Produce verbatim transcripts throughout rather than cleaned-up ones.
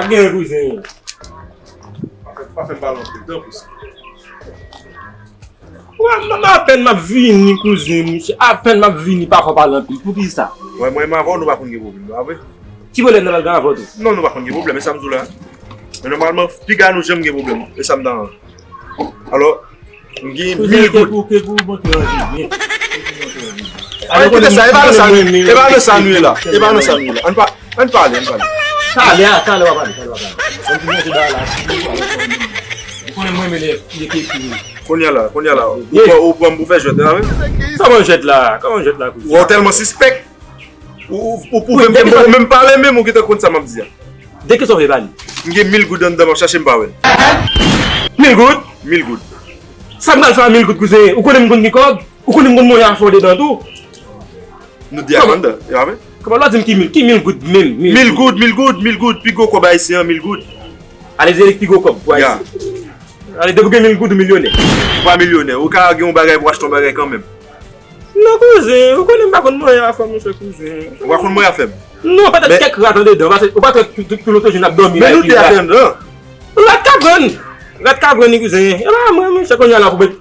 Gen kouzen. Pa fè, pa fè m pale anpil, tanpri. Wè, m, m apèn m ap vini, kouzen, monchè. Apèn m ap vini, pa fè w pale anpil. Poukisa? Wè, mwen menm avè w, nou pa konn gen pwoblèm, pa vre? Ki pwoblèm nan pral gen avè w tou? Non, nou pa konn gen pwoblèm, e sa m di w la. Men nòmalman, piga nou janm gen pwoblèm, e sa m ta renmen. Alò, m gen mil goud. Kouzen, kèk ou, kèk ou, bon, kèk ou, bon, kèk ou. Ay, kite sa, e pa nan sa nou, e pa nan sa nou ye la. E pa nan sa nou ye la. Ann pa, ann pale, ann pale. Talè a, talè w a pale, talè w a pale. Mwen ki monte ba la. Ou konnen mwen, men lè, lè ke pi. Kounye a la, kounye a la. Ou pran, ou pran m pou fè jwèt la, wi. Kòman jwèt la? Kòman jwèt la, kouzen? Ou tèlman sispèk. Ou, ou, ou pwouve m ke ou menm pale, menm ou gentan konn sa m ap di a. De ki sa w vle pale? M gen mil goud anndan, m ap chache, m pa wè l. Mil goud? Mil goud. Sa m pral fè a mil goud, kouzen? Ou konnen m konn gen kòb? Ou konnen m konn monyen afè w dedan tou? Nou de a anndan, e pa vre? Kòman lè w di m ki mil, ki mil goud menm? Mil goud, mil goud, mil goud, pi gwo kòb ayisyen an, mil goud. Ale, di pi gwo kòb pou Ayiti. Ale, depi w gen mil goud, ou milyonè. Ou pa milyonè. Ou ka gen yon bagay pou w achte yon bagay kanmenm. Non, kouzen, ou konnen m pa konn manyen afè, monchè, kouzen. Ou pa konn manyen afè m? Non, petèt kèk rat andedan, paske ou pa t wè tout, tout, tout lòt jou n ap dòmi la, epi rat. Men nou de a anndan. Rat ka pran. Rat ka pran, wi, kouzen. E pa mwen, monchè, kounye a la pou mèt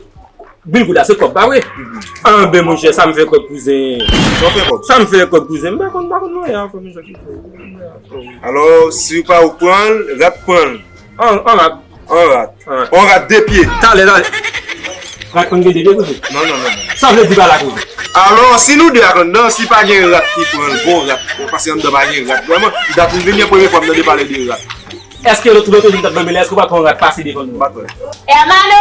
mil goud la, se kòb, pa vre? Anben, monchè, sa m fè kòb, kouzen. Sa w fè kòb? Sa m fè kòb, kouzen. M pa konn, pa konn manyen afè, monchè, kouzen. Alò, si w pa ou pran l, rat pran l. An, an rat. An rat. An rat. An rat de pye. Talè, talè. Rat konn gen de pye, kouzen? Non, non, non, non. Sa vle di pa la, kouzen? Alò, si nou de ak anndan, si pa gen rat ki pran l, bon rat, paske anndan pa gen rat. Vrèman, dat m vini an, premye fwa m tande pale de rat. Èske lòt, lòt jou m t ap dòmi la, èske w pa t wè yon rat pase devan nou? M pa t wè. Hermano!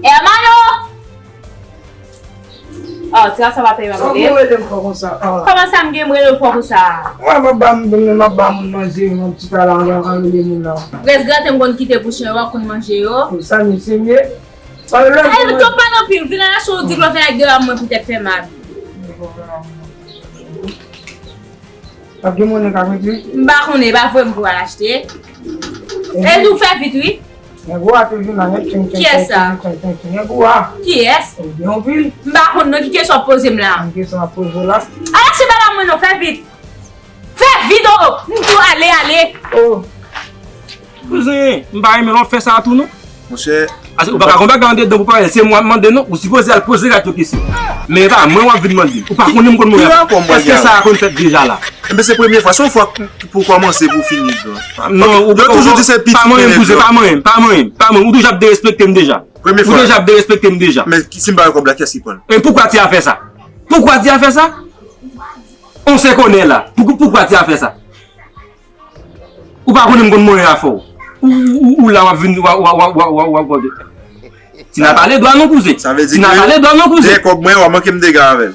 Hermano! Oh, ti gason pa peye m ap rele. Sa w rele m fò konsa? Ah. Kòman sa m gen m rele w fò konsa? Wè, m ap ba m, m ap ba moun manje, yon ti tala, an, an rele moun la. Rès grate m konn kite pou chen yo, w ap konn manje yo. Sa misye ye. Ay, tonton pa nan pil, vin la, se w di k w fè ak de la mwen poutèt fè mal. Ap gen monnen ka mete? M pa konnen, e pa vre m pou al achte. E di w fè vit, wi. Nèg ou a toujou la, nèg tcheng, tcheng, tcheng, tcheng, tcheng, tcheng, nèg ou a. Kiyès? Ou gen anpil. M pa konn non, ki kesyon w ap poze m la? Yon kesyon m ap poze w la. Al achte bagay mwen non, fè vit. Fè vit, oh! M di w ale, ale. Oh. Kouzen, m pa renmen lè w fè sa tou non. Monchè. Ase, ou pa ka gon bagay andedan pou parèy, se mwen w ap mande non, ou sipoze al poze rat yo kesyon. Men e pa mwen w ap vin mande. Ou pa konnen m konn mwen. Èske sa a konn fèt deja la? Enben, se premye fwa, se yon fwa pou kòmanse, pou fini. Non, ou toujou di se pitit nèg yo. Pa mwen menm, kouzen, pa mwen menm, pa mwen menm, pa mwen menm, ou toujou ap derespekte m deja. Ou deja ap derespekte m deja. Men si m pa wè kòb la, kiyès ki pran l? E poukwa ti a fè sa? Poukwa ti a fè sa? On se konnen la. Pou, poukwa ti a fè sa? Ou pa konnen m konn mwen afè w. Ou, ou, ou la w ap vin, w ap, w ap, w ap, w ap, w ap, w ap. Ti na pale dwa non, kouzen. Sa vle di ke dèyè kòb mwen, w a manke m dega avè l.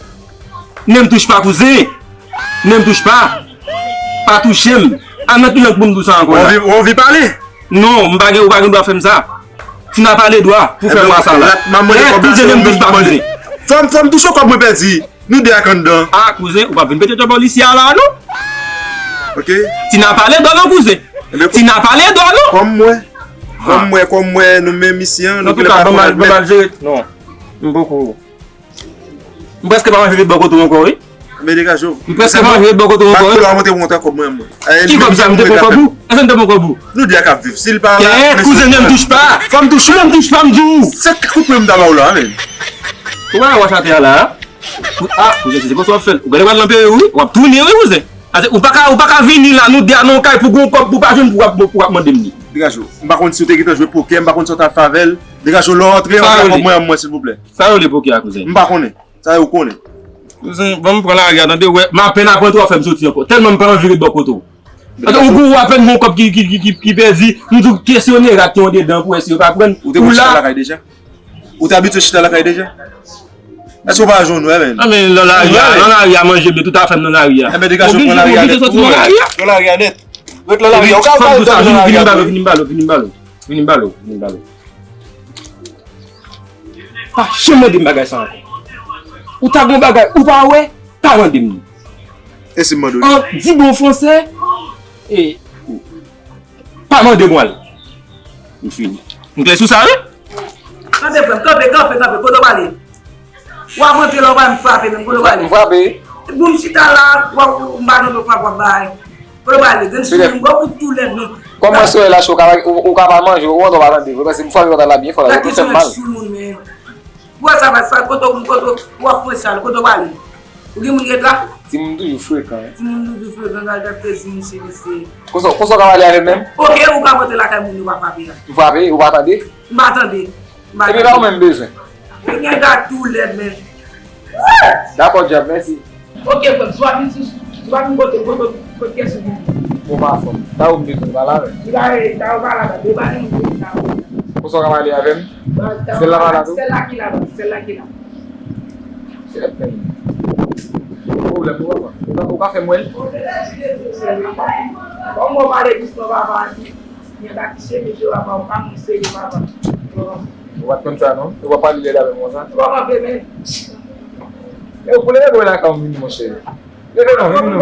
Ne m touche pa, kouzen. Ne m touche pa. Pa touche m. An nan ki lang pou m di w sa ankò la? Ou anvi, ou anvi pale? Non, m pa gen, ou pa gen dwa fè m sa. Ti na pale dwa pou fè mwa sa la. Kouzen, ne m touche pa, kouzen. Fò m, fò m touche kòb mwen pèdi. Nou de ak anndan. Ah, kouzen, ou p ap vin pete tchòbòl isi a la, non? Ok. Ti na pale dwa non, kouzen. Ti na pale dwa non. Kòm mwen. Kòm mwen, kòm mwen, nou menm isi an, nou vle pa fè mal. Antouka, ban m al jere. Non. M poko. M prèske pa manje vit bò kote w ankò, wi. Men degaje w. M prèske pa manje vit bò kote w ankò, wi. Ki kòb sa, m te pran kòb ou? Èske m te pran kòb ou? Nou de a k ap viv. Si l pa la, kouzen, ne m touche pa. Fò m touche w. Ne m touche pa, m di w. Se kout men m ta ba w la, men. Ou pa wè w atè a la, a? Ah, kouzen, se konsa w ap fè l. Ou gade w al nan peyi w, wi. W ap tounen, wi, kouzen. Ase, ou pa ka, ou pa ka vini la, nou de a nan yon kay pou gon kòb, pou pa jwenn, pou w ap, pou w ap mande m li. Degaje w. M pa konn si w te gentan jwe pokè, m pa konn sa w t ap fè avè l. Degaje w, lè w antre, antre kòb mwen an mwen, silvouplè. Sa yo rele pokè a, kouzen? M pa konnen. Sa yo konnen. Kouzen, ban m pran lari a, tande, wè. M apèn aprann tou w ap fè m soti ankò. Tèlman m pa anvi ret bò kote w. Ou gon apèn gon kòb ki, ki, ki, ki, ki pèdi, m di w kesyone rat ki andedan pou wè si yo pa pran. Ou te konn chita lakay deja? Ou te abitye chita lakay deja? Èske w pa jwenn wè, men? Nan men, nan lari a, nan lari a, manje byen, tout afè m nan lari a. Enben, degaje w, pran lari a nèt. Oblije soti nan lari a. Pran lari a nèt. Ret nan lari a. Ou ka, ou ka ret nan lari a. Vini m ba l, vini m ba l, vini m ba l. Vini m ba l, vini m ba l. Pa janm mande m bagay sa ankò. Ou ta gon bagay, ou pa wè, pa mande m li. E si m mande w li? An di bon fransè, e, pa mande m al. M fini. M klè sou sa, wi. Kanpe, frè m, kanpe, kanpe, kanpe, kote w prale? W ap rantre la, w pa menm frape menm, kote w prale? M frape. Bon, m chita la, w ap, m pa tande w frape, w ap bay. Kote w prale? Grenn sou moun, gwo kout tou lèd non. Kòman sou la cho, ou ka pa manje, ou antre w pa tande. Ou panse m frape pòt la byen fò la, ou fè m mal. Ou wè sa, sa, kote w, kote w ap fè sa, kote w prale? Ou gen moun ki ret la? Timoun toujou frekan, wi. Timoun toujou frekan, gade, gade plezi misye, mesye. Konsa, konsa w ka pale avè m menm? Oke, ou ka monte lakay moun, ou pa frape a. M frape, ou pa tande? M pa tande. M pa tande. Epi pa ou menm bezwen. Ou gen gad tou lèd, men. Dakò, djab, mèsi. Oke, frè m, si w ap vin sou, si w ap vin kote, kote, kote kèson vin. Ou pa fò. Sa ou m bezwen, pale avè m. Li pa rele, sa ou pale avè m. Ou pa gen moun pou sa. Konsa w ka pale avè m? Sèl la pa la tou? Sèl la ki la, sèl la ki la. Sèl la ki la. Pwoblèm ou, papa. Ou ka, ou ka fè m wè l? Kòman w pale dousman, papa? Mwen pa ki serye, papa, ou pa moun serye, papa. Ou pa t konn sa, non? Ou pa pale lèd avè m konsa? Ou pa kanpe, men. E ou pou leve bò lakay ou vin, monchè. Leve non, vin non.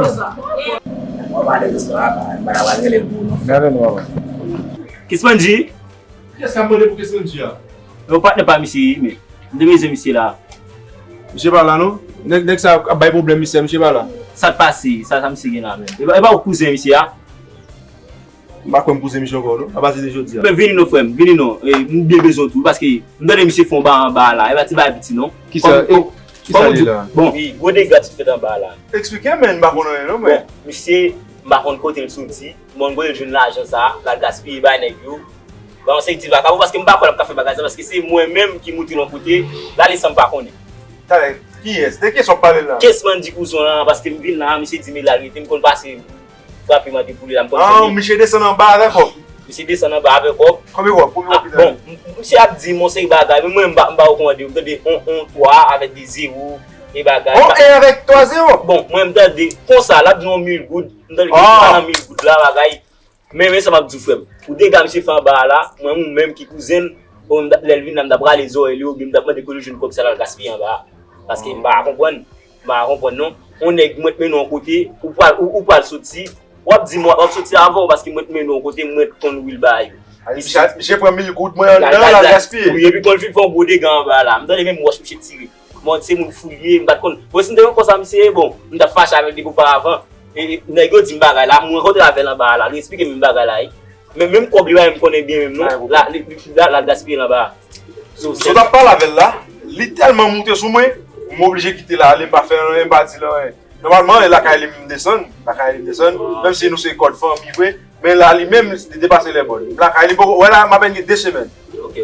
Ou pale dousman, papa. M pa ta pral rele pou ou, non. Leve non, papa. Kesmanji? Kiyès k ap mande pou Kesmanji a? Yo patnè pa misye, men. M te bezwen misye la. Misye pa la, non? Nèg, nèg sa ap bay pwoblèm, misye, misye pa la. Sa k pase? Sa, sa misye gen la, menm? E pa, e pa ou kouzen misye a? M pa kwè m kouzen misye ankò non, apati de jodi a. Men vini non, frè m, vini non. E, m byen bezwen w tou, paske m tande misye fè yon bagay anba a la. E pa ti bagay piti non. Kisa, kòm, e, kòm, kisa kòm li di la? Bon. Wi, gwo dega ti fèt anba a la. Eksplike m, men, m pa konn anyen non, mwen. Bon, misye, m pa konn kote l soti. Bon, voye l jwenn lajan sa, l al gaspiye bay nèg yo. Ba yon seri ti vakabon, paske m pa kwè l ap ka fè bagay sa, paske se mwen menm ki moute l yon kote, l ale san m pa konnen. Talè, kiyès? De kiyès w ap pale la? Kesmanji kouzen w lan, paske m vin la, misye di m l al rete, m konn pase frape mande pou li la, m konn fè li. Misye desann anba avè kòb? Misye desann anba avè kòb. Konbyen kòb? Konbyen kòb li te? Bon, m, misye ap di m yon seri bagay, men mwen m pa, m pa rekomande, m tande yon, yon twa avèk de zewo, e bagay. Yon en avèk twa zewo? Bon, mwen m tande konsa, l ap di yon mil goud, m tande gen twa nan mil goud la, bagay. Men, men sa m ap di w, frè m. Pou dega misye fè anba a la, mwen, mwen menm ki kouzen l, bon, m t ap, lè l vin la, m t ap rale zòrèy li, oubyen m t ap mande kote l jwenn kòb sa l al gaspiye anba a. Paske m pa konprann. M pa konprann, non. Yon nèg, mwen t mennen w yon kote, ou pral, ou, ou pral soti, w ap di m, w ap soti avè w, paske mwen t mennen w yon kote, mwen t konn wi l ba yo. Misye, misye pran mil goud mwen anndan, l al gaspiye. Wi, epi konn fin fè yon gwo dega anba a la. M tande menm wòch misye tire. Bon, se moun fou l ye, m pa t konn. Bon, si m te konn konsa, misye, bon, m t ap fache avè l depi oparavan. E, e, nèg yo di m bagay la, m rankontre avè l anba a la, li eksplike m menm bagay la, wi. Men menm kòb li bay m konnen byen menm non, la, li, li, la, la, l gaspiye l anba a. So, so, t ap pale avè l la, li tèlman moute sou mwen, m oblije kite l ale, m pa fè anyen, m pa di l anyen. Nòmalman, e lakay li m desann, lakay li m desann, menm si nou se kòd fanmi vre, men la, li menm, li depase lèbòn. Lakay li, poko, wè la, m apèn gen de semèn.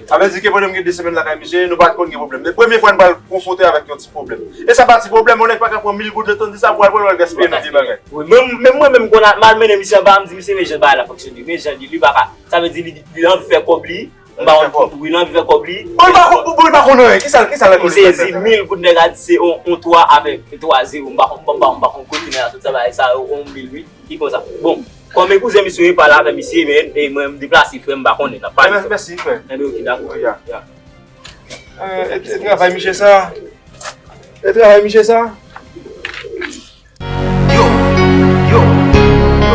Sa vle di ke pandan m gen de semèn lakay misye, nou pa t konn gen pwoblèm. Men premye fwa n pral konfwonte avèk yon ti pwoblèm. E sa pa ti pwoblèm, yon nèg pa ka pran mil goud letan di sa pou al pran l al gaspiye nan vye bagay. Wi, men, men mwen menm m konn al, m al mennen misye anba, m di misye men jan bagay la fonksyone, men jan li, li pa ka. Sa vle di li, li anvi fè kòb li, m ba yon tout, wi, li anvi fè kòb li. Bon, li pa, bon, li pa konn anyen, kisa, kisa l konn? M sezi, mil goud nèg la di se yon, yon twa avèk twa zewo, m pa konn, m pa, m pa konn kote nèg la sot sa bagay sa, yon mil wi. Ki konsa. Bon, kòm e kouzen misye, pale avè misye, men, e mwen, m deplase, frè m, m pa konnen, n ap pale. Mèsi, frè. Enben, oke, dakò. Ya. Ya. E, e, e travay misye sa. E travay misye sa. Yo, yo, yo.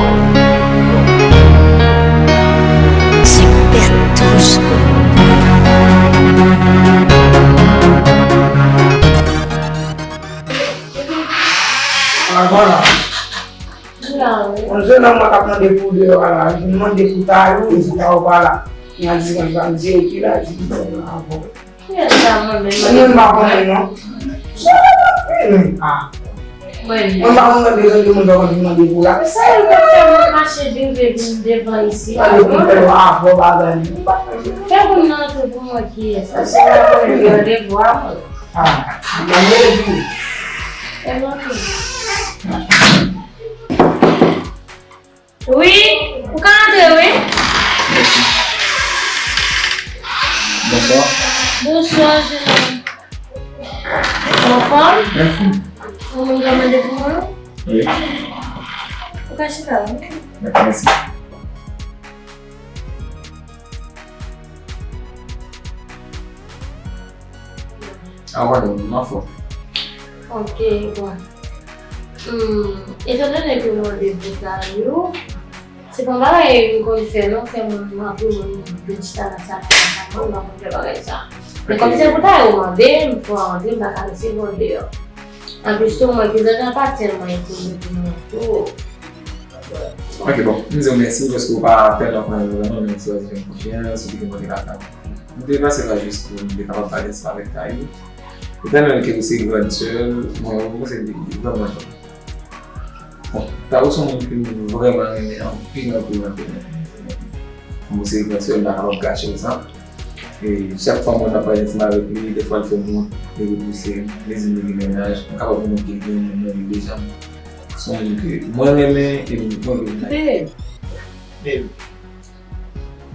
Ti pèt touch. Vwala. Mwen se nan mwen k ap mande pou deyò a la, m mande pou Tayou, e di Tayou pa la. Mwen di mwen pa m di yo ki la, di ki bon la avò. Mwen menm pa konnen non. Mwen pa konn mande zòt de moun pa konn vin mande pou la. Sa yo pa fè mwen mache rive vin devan isi. Mande pou fè yo avò bagay. Fè moun nan antre pou mwen kiyès. Paske mwen pa konnen ki randevou a mwen. Ah, mwen randevou. Fè mwen antre. Wi, ou ka antre, wi. Mèsi. Bonswa. Bonswa, jenòm. Ou anfòm? Anfòm. Ou moun ka mande pou mwen? Wi. Ou ka chita, wi. Mèsi. Ah, pardon, m anfòm. Ok, bon. Hmm, etandone ke mwen de bout la yo, se pa yon bagay m konn fè non, fè moun anpil moun vin chita nan salon nan, mwen pa konn fè bagay sa. Men kòm se pou ta yo mande, m fò antre, m pa ka resevwa w deyò. Anplis tou, mwen ki zòt an pa tèlman etone pou mwen tou. Ok, bon, m di w mèsi paske w pa tèlman konnen mwen vrèman, men w te fè m konfyans, ou te gen mwen te ka tann. M te pase la jis pou m te kapab pale ansanm avèk Taï. Etan donné ke ou se grann sè l, mwen, mwen se li vrèman jèn. Bon, Taï se yon moun ke m vrèman renmen anpil, anpil, anpil, anpil, anpil. Mwen se grann sè l, m pa kapab kache l sa. E chak fwa mwen ap pale ansanm avèk li, dèfwa l fè m wont, li repouse m, li di m li gen mennaj, m kapab konnen ke l gen yon moun nan li deja. Se yon moun ke mwen renmen e mwen renmen. Babe, Babe,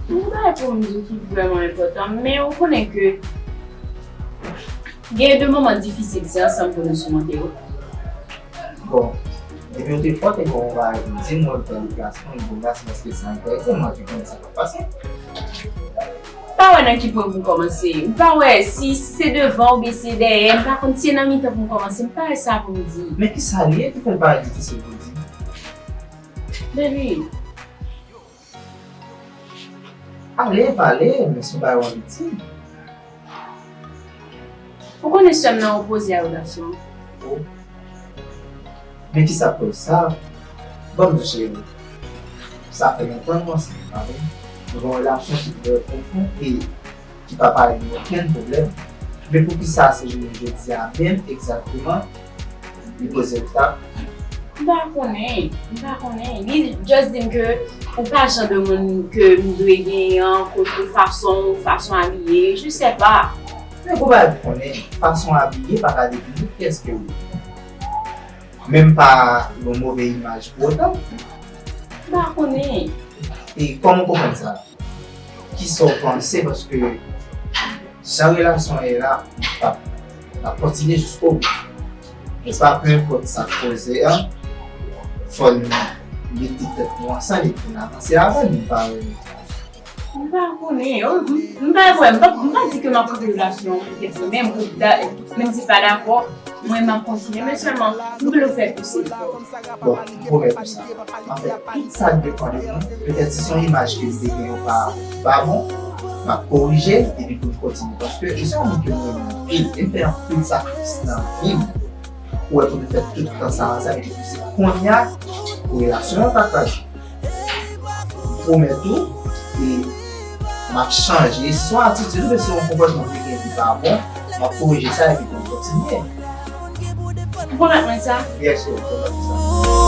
yon bagay pou m di w ki vrèman enpòtan, men ou konnen ke gen de moman difisil, se ansanm pou nou simonte yo. Bon, depi w te fò te gen yon bagay pou w di m, wè m fè deplasman, m vin la, se paske sa enterese m, m anvi konnen sa k ap pase. M pa wè nan ki pwen pou m kòmanse. M pa wè si, si se devan oubyen si se dèyè. M pa konn si se nan mitan pou m kòmanse. M pa wè sa pou m di. Men kisa l ye ki fè l parèt difisil pou w di? Baby, Ale, pale, men se yon bagay w anvi di. Ou konnen sè m nan opoze a relasyon an. Men kisa k koz sa? Ban m di w cheri, sa fè lontan nou ansanm, pa vre? Nou gen yon relasyon ki trè pwofon e ki pa parèt gen okenn pwoblèm. Men poukisa se jounen jodi a menm egzakteman li poze obstak? M pa konnen, m pa konnen. Li just di m ke ou pa jan de moun ke m dwe genyen an, kote fason, fason abiye, je sais pas. Men gon bagay pou konnen, fason abiye pa ka defini kiyès ke w ye. Menm pa yon move imaj pou otan. M pa konnen. E kòman w konprann sa? Kisa w panse? Paske jan relasyon an ye la, n ap, n ap kontinye jiskobou. Nèspa? Penenpòt sa k poze an, fò n mete tèt nou ansanm epi n avanse avè l, nou pa wè. M pa konnen. M pa wè, m pa, m pa di ke m ap koupe relasyon an pou kèk semèn, pou da, menm si pa dakò, mwen m ap kontinye, men sèlman m vle w fè plis efò. Bon, m pwomèt ou sa. M ap fè tout sa k depann de mwen. Petèt si se yon imaj ke m te gen yo pa, pa bon, m ap korije l epi pou m kontinye. Paske ou se yon moun ke m renmen anpil e m fè anpil sakrifis nan vi m pou wè pou nou fè tout tan sa ansanm epi pou se kounye a pou relasyon an ta kraze. M pwomèt ou e m ap chanje. Si se yon atitid oubyen se yon konpòtman m te gen ki pa bon, m ap korije sa epi pou m kontinye. Ou pwomèt mwen sa? Yes, ou pwomèt ou sa.